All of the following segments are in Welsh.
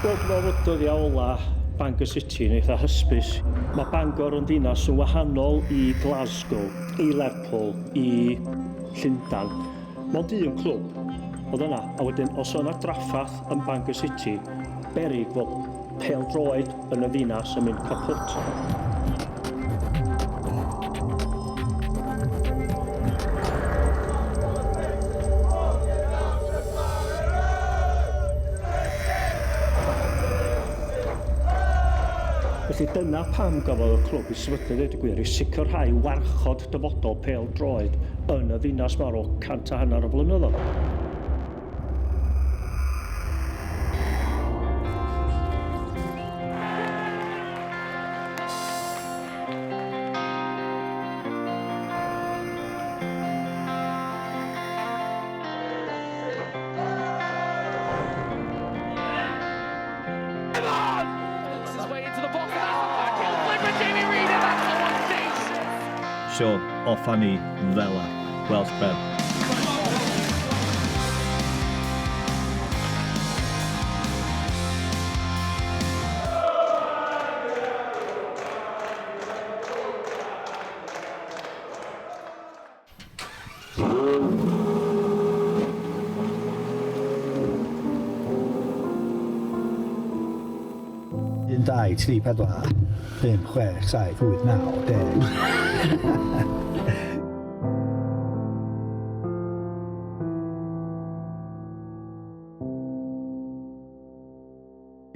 Wel, dwi'n meddwl fod dyddiau ola Bangor City yn eitha hysbys. Mae Bangor yn ddinas yn wahanol i Glasgow, i Lerpwl, i Llundain. Mond un clwb oedd yna, a wedyn os oedd yna drafferth yn Bangor City, beryg fod pêl-droed yn y ddinas yn mynd kaput. Felly dyna pam gafodd y clwb ei sefydlu, dweud y gwir, i sicrhau warchod dyfodol pêl-droed yn y ddinas 'ma ar ôl 150 o flynyddoedd. So, off â ni fela. Welsh Prem. Un, dau, tri, pedwar, pump, chwech, saith, wyth, naw, deg.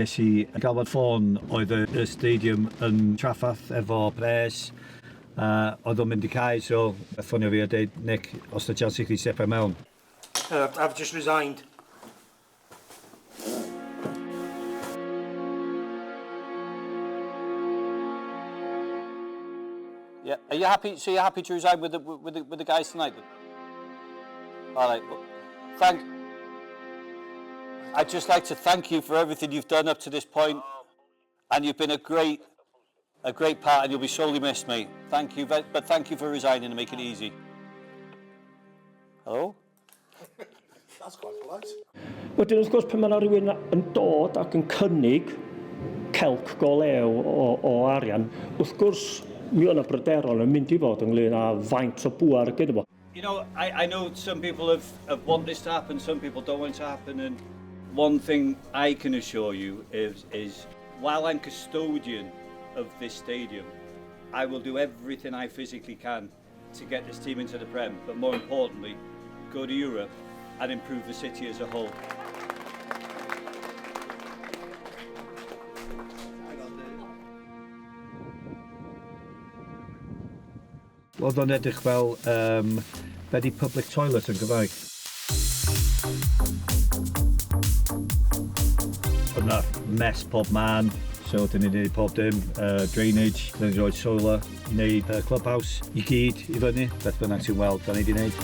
Ges i galwad ffôn, oedd y y stadium yn trafferth efo pres, a oedd o'n mynd i cau, so ffonio fi a deud, Nick, os 'na chance i chdi stepio mewn. I've just resigned. Yeah, are you happy? So you're happy to resign with the with the with the guys tonight? All right. Well, thank. I'd just like to thank you for everything you've done up to this point, and you've been a great, a great part, and you'll be sorely missed, mate. Thank you, but thank you for resigning and making it easy. Hello? That's quite polite. Wedyn wrth gwrs pan mae yna rhywun yn dod ac yn cynnig celc go lew o, o arian, wrth gwrs mi oedd yna bryderon yn mynd i fod ynglyn â faint o bŵer gyda fo. You know, I, I know some people have, have want this to happen, some people don't want it to happen, and one thing I can assure you is, is while I'm custodian of this stadium, I will do everything I physically can to get this team into the Prem, but more importantly, go to Europe and improve the city as a whole. Oedd o'n edrych fel, um, be di public toilet yn Gymraeg? Oedd 'na mess pob man, so dyn ni 'di neud pob dim, uh, drainage, dyn ni 'di rhoi solar i wneud y clubhouse i gyd i fyny, beth bynnag ti'n weld, da ni 'di wneud.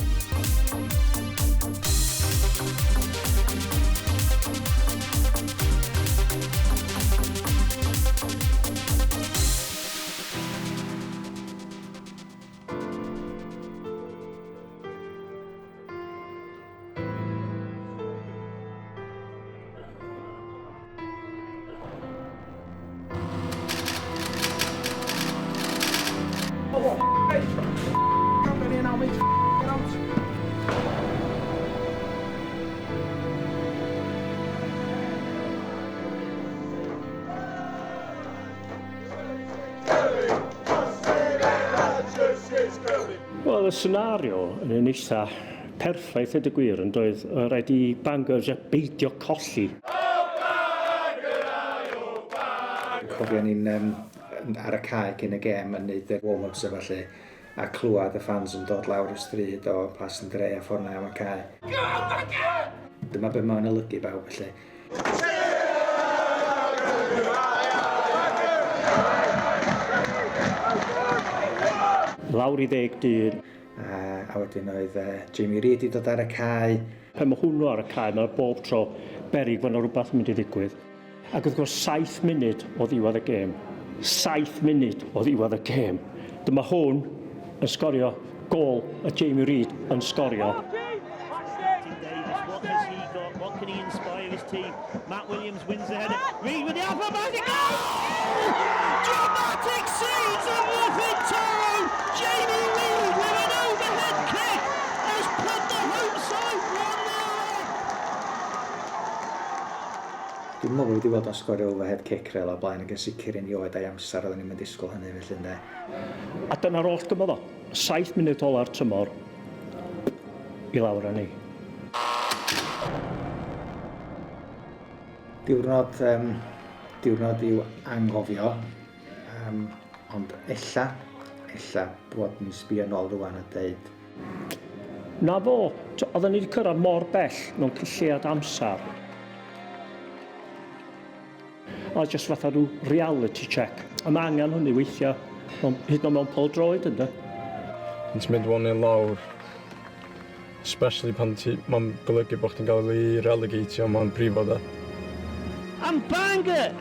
Wel, y senario yn un eitha perffaith ed y gwir yn doedd rhaid i Bangor jyst beidio colli. Cofio ni'n um, ar y cae cyn y gêm yn neud y warm-ups a falle a clywed y fans yn dod lawr y stryd o Plas yn Dre a ffordd na am y cae. Dyma be mae'n olygu bawb felly. Lawr i ddeg dyn. A, a wedyn oedd uh, Jamie Reid i dod ar y cae. Pan mae hwnnw ar y cae, mae bob tro berig fod yna rhywbeth yn mynd i ddigwydd. Ac wrth gwrs, saith munud o ddiwedd y gêm. Saith munud o ddiwedd y gêm. Dyma hwn yn sgorio gôl a Jamie Reid yn sgorio. What has he got? What can he inspire his team? Matt Williams wins the header. Reid with the acrobatic goal! Dramatic scenes at Ruthin Town! Jamie Reid with an overhead kick has put the home side 1-0 Dwi'n meddwl wedi weld o'n sgorio overhead kick rel o blaen ac yn sicr erioed a'i amser oedden ni'n mynd disgwyl hynny felly ynde. A dyna'r oll gymodd o. 7 munud ola'r tymor i lawr â ni. Diwrnod, diwrnod i'w anghofio, ond ella bod ni'n sbio nôl rwan a deud. Na fo, oedden ni wedi cyrraedd mor bell mewn cylliad amser. Oedd jyst fatha rhyw reality check. A mae angen hynny weithiau, hyd yn oed mewn pêl-droed, ynddo? Yn ti'n mynd 1-0 lawr, especially pan ti, mae'n golygu bod chdi'n cael ei relegatio, mae'n brifo da. And Bangor,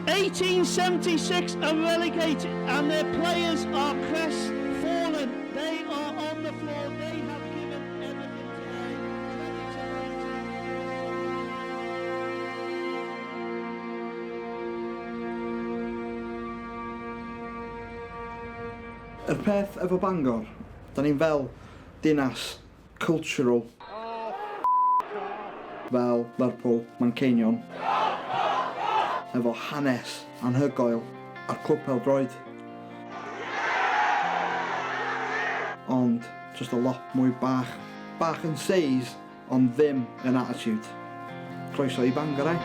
1876 are relegated and their players are crestfallen. They are on the floor. They have given everything today. Credit to 19. Yr peth efo Bangor, da ni'n fel dinas cultural. Fel Lerpwl, Manceinion. Efo hanes anhygoel a'r clwb pêl-droed. Ond, just a lot mwy bach. Bach yn size, ond ddim yn attitude. Croeso i Bangor, eh?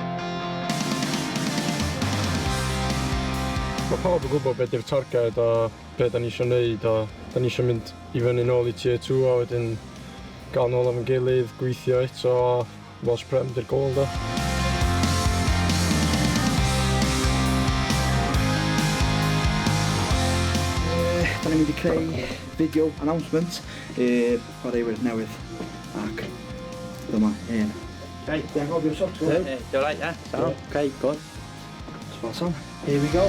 Mae pawb yn gwybod beth yw'r targed a beth da ni eisiau gwneud a da ni eisiau mynd i fyny nôl i tier 2 a wedyn gael nôl efo'n gilydd, gweithio eto a Welsh Prem di'r gol da. Da ni'n mynd i creu video announcement i'r chwaraewyr newydd ac dyma un. Okay. Di anghofio sort o. Yeah, you alright, yeah? So, okay, good. Spot on. Here we go.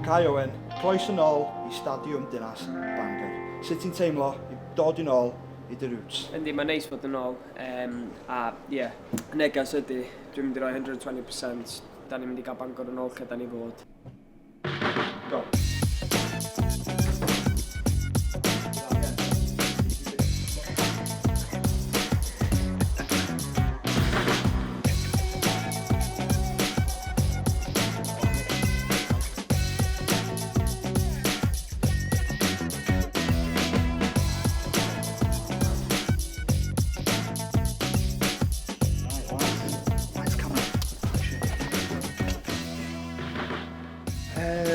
Kai Owen, croeso nôl i Stadiwm Dinas Bangor. Sut ti'n teimlo i dod yn ôl i dy roots? Yndi, mae'n neis fod yn ôl. A ie, yeah, negas ydy, dwi'n mynd i roi 120%. Da ni'n mynd i gael Bangor yn ôl lle da ni fod. Go. Lights, camera, action.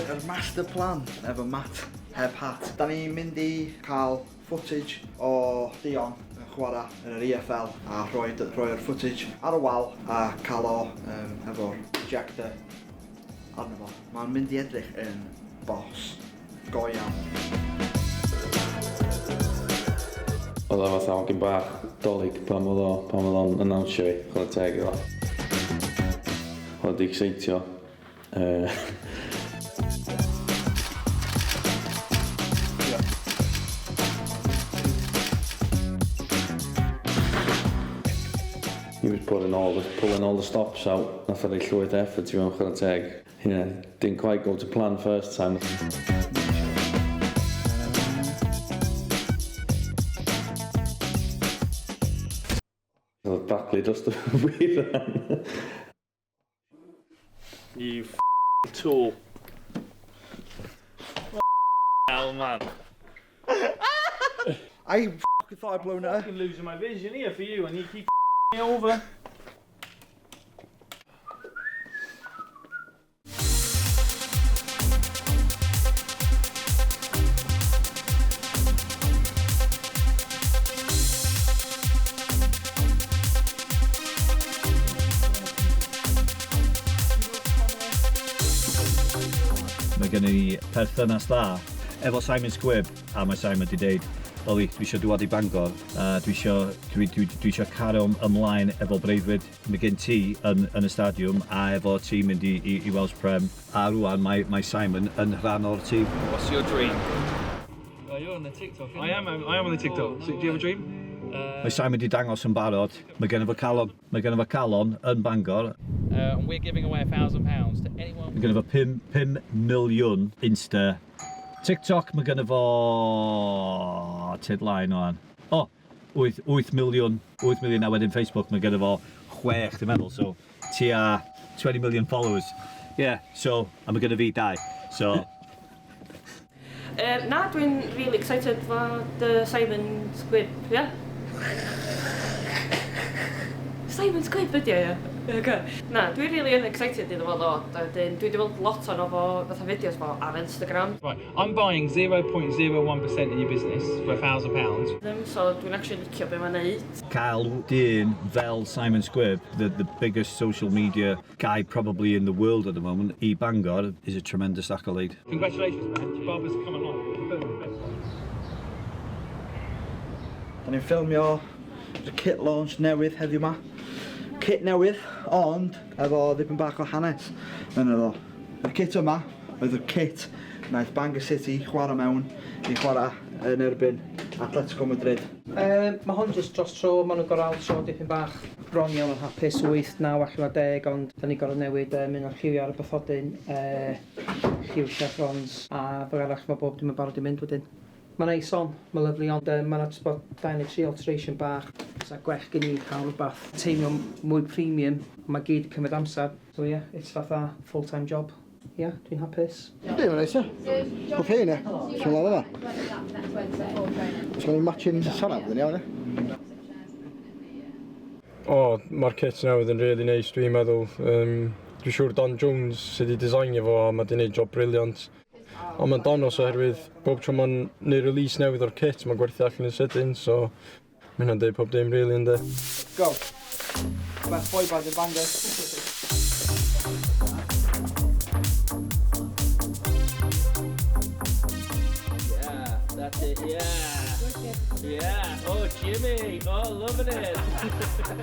Yr master plan efo Matt heb hat. Da ni'n mynd i cael footage o Dion yn chwarae yn yr EFL a rhoi'r footage ar y wal a cael o efo'r projector arno fo. Mae'n mynd i edrych yn boss. Go iawn. Oedd o fatha hogyn bach Dolig pan oedd o'n announcio fi, chwarae teg iddo. Oedd di excitio. He was pulling all the stops out. Nath o roi llwyth o effort i mewn, chwarae teg. Didn't quite go to plan first time. Oedd baglu dros y wyran. You tool. Hell, man. I f***ing thought I'd blown it. I'm losing my vision here for you and you keep me over. Mae gen i perthynas dda efo Simon Squibb, a mae Simon wedi deud, Oli, dwi eisiau dŵad i Bangor, a dwi eisiau cario ymlaen efo breuddwyd mae gen ti yn y stadiwm a efo ti mynd i Welsh Prem, a rwan mae Simon yn rhan o'r tîm. What's your dream? Oh, you're on the TikTok, aren't I you? am, I am on the TikTok. So, do you have a dream? Mae Simon 'di dangos yn barod, mae genno fo calon, mae genno fo calon yn Bangor. And we're giving away £1,000 to anyone... Mae genno fo 5, 5 miliwn Insta. TikTok, mae genno fo... Tyd lai o'n. O, 8, 8 miliwn, 8 miliwn a wedyn Facebook, mae genno fo 6, dwi'n meddwl, so tua 20 million followers. Yeah, so, a mae genno fi dau, so... Na, dwi'n really excited fod Simon Squibb, ie? Yeah? Simon Squibb ydi o, ie? Okay. Na, dwi'n really yn excited iddo fo ddod. A wedyn, dwi wedi weld lot ono fo, fatha fideos fo ar Instagram. Right, I'm buying 0.01% in your business for £1,000. Ddim, so dwi'n actually licio be mae'n neud. Cael dyn fel Simon Squibb, the biggest social media guy probably in the world at the moment, i Bangor, is a tremendous accolade. Congratulations, man. Barbara's come along. Da ni'n ffilmio y kit launch newydd heddiw ma. Kit newydd, ond efo ddipyn bach o hanes yn iddo. Y kit yma oedd y kit wnaeth Bangor City chwarae mewn i chwarae yn erbyn Atletico Madrid. Mae hwn jyst dros tro, maen nhw'n gorau altro dipyn bach bron iawn yn hapus, 8, 9 allan o 10, ond da ni gorau newid un o'r lliwiau ar y bathodyn, lliw chevrons, a fel arall mae bob dim yn barod i mynd wedyn. Mae'n neis on, mae'n lyfli, ond mae'n jyst bod 2 neu 3 alteration bach. Sa gwell gen i cael rhywbeth teimlo mwy premium, mae gyd yn cymryd amser. So yeah, it's fatha full-time job. Yeah, dwi'n hapus. Yndi, mae'n neis, ie. Oce, ie. Swn lawr yma. Os gael ni matching sarab, yn iawn, ie? O, mae'r kit newydd yn really neis, dwi'n meddwl. Dwi'n siŵr Don Jones sydd wedi designio fo a mae wedi gwneud job brilliant. Ond mae'n danos oherwydd bob tro mae'n neud release newydd o'r kit, mae'n gwerthu allan yn sydyn, so mae hynna'n deud pob dim really, yndi. Go. Best boy band in Bangor. Yeah, that's it, yeah. Yeah, oh Jimmy, oh loving it.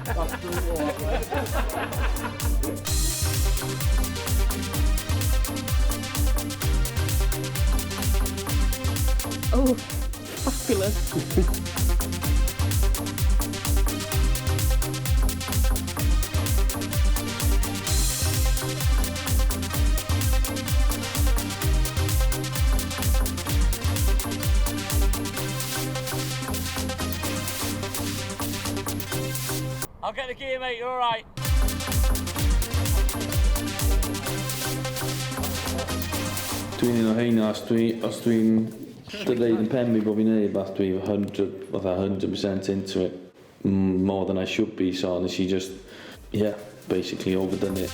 That's brutal. Oh, fabulous. I'll get the gear, mate, you're alright. Dwi'n un o heina, os dwi'n dweud yn pen fi bod fi'n neud beth, dwi 100, fatha 100% into it, more than I should be, so nes i just, yeah, basically overdone it.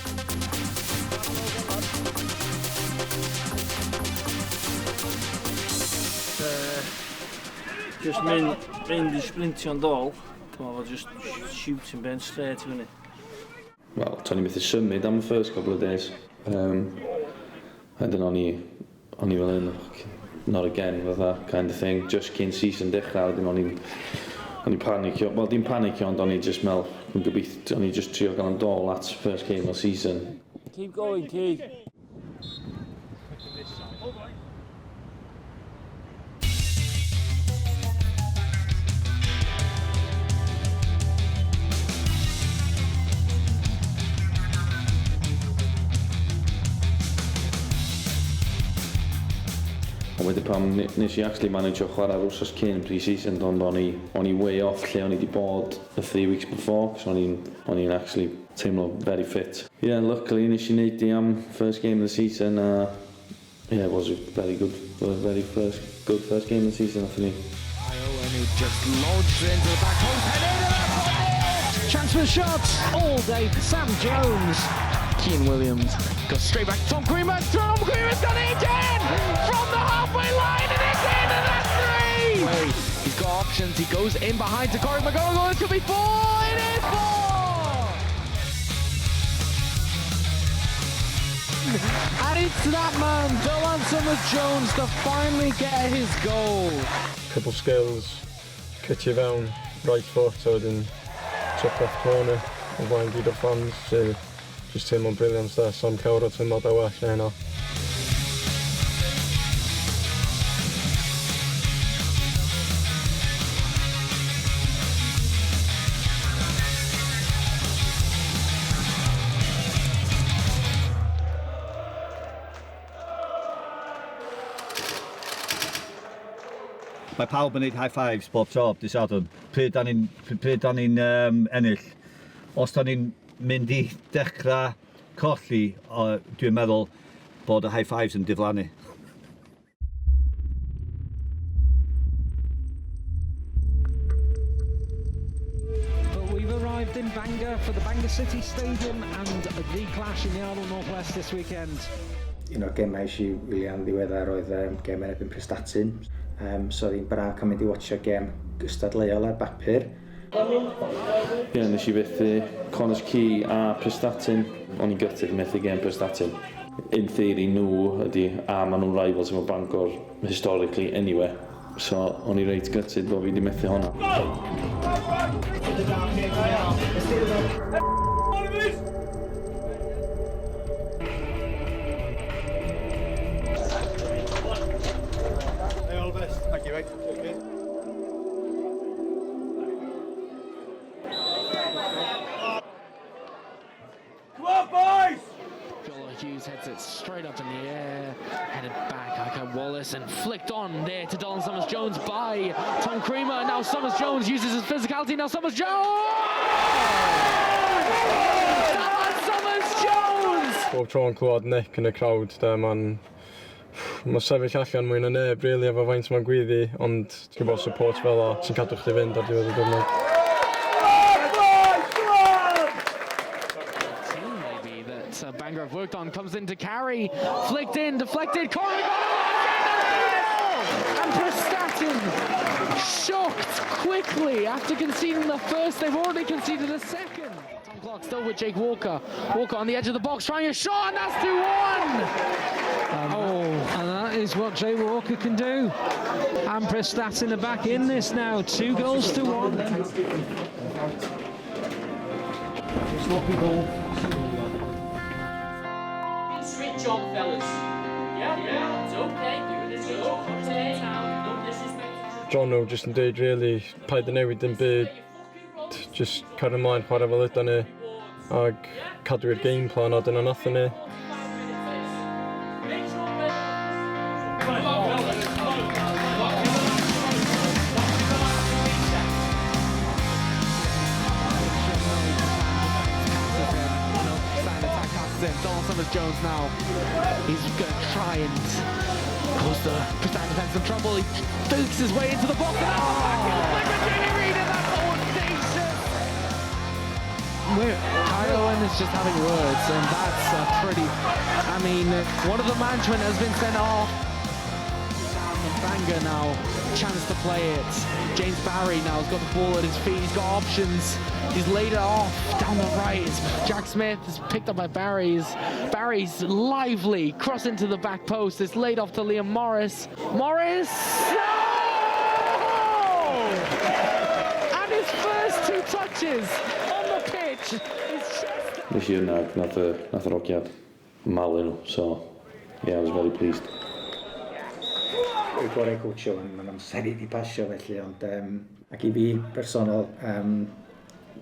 Just mynd i sprintio'n dôl, dyma fo just shooting ben straight i fyny. Wel, to'n i methu symud am y first couple of days. A dyn o'n i fel un, not again, fatha, kind of thing. Just cyn season dechrau, wedyn o'n i'n panicio, wel, dim panicio, ond o'n i just meddwl, dwi'n gobeithio, o'n i just trio gael yn dôl at first game of season. Keep going, Keith. Ond wedyn pan nes i actually manage o chwarae'r wsos cyn pre-season, ond o'n i way off lle o'n i wedi bod the 3 weeks before, so o'n i'n actually teimlo very fit. Yeah, luckily nes i neud i am first game of the season, yeah, it was a very good, very first, good first game of the season, nathon ni. And he just launched it into the back post, headed and that's 1-0! Chance for the shot all day for Sam Jones. Kian Williams goes straight back. Tom Creamer, Tom Creamer's done it again! From the halfway line and it's in and that's three! He's got options, he goes in behind to Corey McGonigal, it could be four! It is four! And it's that man, Dylan Summers Jones, to finally get his goal. Couple skills, cytio fewn, right foot, a wedyn top left corner, o flaen gyd o'r fans, sydd just teimlo'n brilliant da, Sam cawr o teimlad o well na hynna. Mae pawb yn neud high fives bob tro, dydd Sadwrn. Pryd da ni'n pryd da ni'n um, ennill. Os da ni'n mynd i dechrau colli, dwi'n meddwl bod y high fives yn diflannu. But we've arrived in Bangor for the Bangor City Stadium and the clash in the Arnold Northwest this weekend. Un o'r gemau eisiau i wylio'n ddiweddar oedd um, gem yn erbyn Prestatyn. Um, so oedd hi'n braf cael mynd i watcha gem gystadleuol ar bapur. Ie, yeah, nes i fethu Connah's Quay a Prestatyn. O'n i'n gutted methu gêm Prestatyn. In theory nhw ydi, a maen nhw'n rivals efo Bangor historically anyway. So o'n i reit gutted bod fi wedi methu hwnna. Hey, all the best. Thank you, mate. Okay. Come on, boys! Joel Hughes heads it straight up in the air, headed back, Ika Wallace, and flicked on there to Dolan Summers-Jones by Tom Creamer. Now Summers-Jones uses his physicality. Now Summers-Jones! Dolan Summers-Jones! Bob tro yn clywed Nick yn y crowd, de, mae'n ma sefyll allan mwy na neb, really, efo faint mae'n gwyddi, ond ti'n gwybod support fel o, sy'n cadw chdi fynd ar diwedd y diwrnod. Team maybe that Bangor have worked on comes in to carry, flicked in, deflected, corner, and Prestatyn shocked quickly after conceding the first. They've already conceded a second. Tom Clark still with Jake Walker. Walker on the edge of the box trying a shot, and that's 2-1. Oh, and that is what Jay Walker can do. And Prestatyn are back in this now, 2 goals to 1. Sloppy goal. Switch on, fellas. Yeah, it's okay. Do this. It's okay. No disrespect. John o jyst yn deud, really, paid yn newid dim byd, just cario ymlaen chwarae fel ydan ni, ag cadw i'r game plan a dyna nathon ni. Make sure Come on, fellas. Come on. Starting to attack Patterson. Donald Summers Jones now. He's going to try and cause the Prestatyn defense some trouble. He fakes his way into the box. And that's a back heel flick by Jamie Reid, and that's audacious. Kyle Owen is just having words, and that's a pretty. I mean, one of the management has been sent off. And Bangor now, chance to play it. James Barry now has got the ball at his feet. He's got options. He's laid it off down the right. It's Jack Smith is picked up by Barry's. Barry's lively. Cross into the back post. It's laid off to Liam Morris. Morris! Oh! And his first two touches on the pitch is just Nes i yna, nath, y, nath yr ogiad malu nhw, so yeah, I was very pleased. Y gorau coachio, mae'n amser i di pasio felly, ond um, ac i fi personol, um,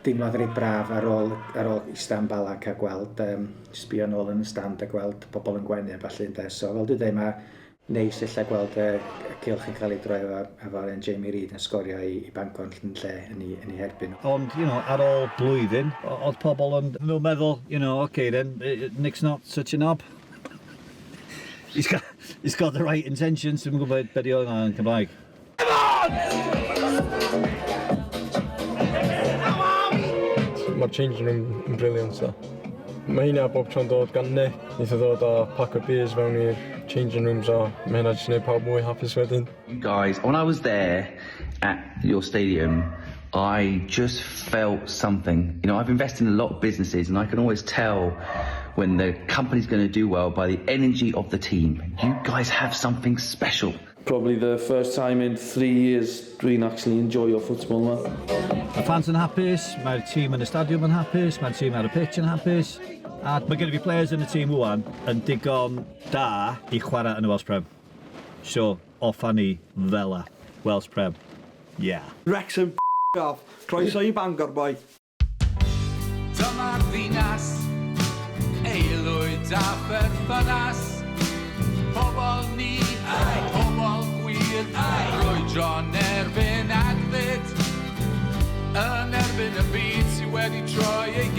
deimlad reit braf ar ôl ista yn Bala a gweld, um, sbio nôl yn y stand a gweld pobl yn gwenu a ballu ynde. So fel dwi'n dweud, mae neis ella gweld y, y cylch yn cael ei droi efo, efo Jamie Reid yn sgorio i, i Bangor yn lle yn ei herbyn. Ond, ar ôl blwyddyn, oedd pobl yn nhw'n meddwl, okay then, Nick's not such a knob. He's got the right intentions. Dwi'n gwybod beth i oedd yna yn Cymraeg. Mae'r changing room yn brilliant, so. Mae hynna bob tro'n dod gan Nick. Neith o ddod â pack o beers fewn i'r changing rooms a mae hynna jyst yn gwneud pawb mwy hapus wedyn. You guys, when I was there at your stadium, I just felt something. I've invested in a lot of businesses and I can always tell when the company's going to do well by the energy of the team. You guys have something special. Probably the first time in 3 years dwi'n actually enjoy football ma. Mae fans yn hapus, mae'r tîm yn y stadiwm yn hapus, mae'r tîm ar y pitch yn hapus. A mae gen i fi players yn y tîm wan yn digon da i chwarae yn y Welsh Prem. So, off â ni fela. Welsh Prem. Yeah. Wrexham off. Croeso i Bangor, boi. Dyma'r ddinas, aelwyd a pherthynas. Pobol ni, pobol gwir, brwydro. Brwydro'n erbyn adfyd, yn erbyn y byd sydd wedi troi ei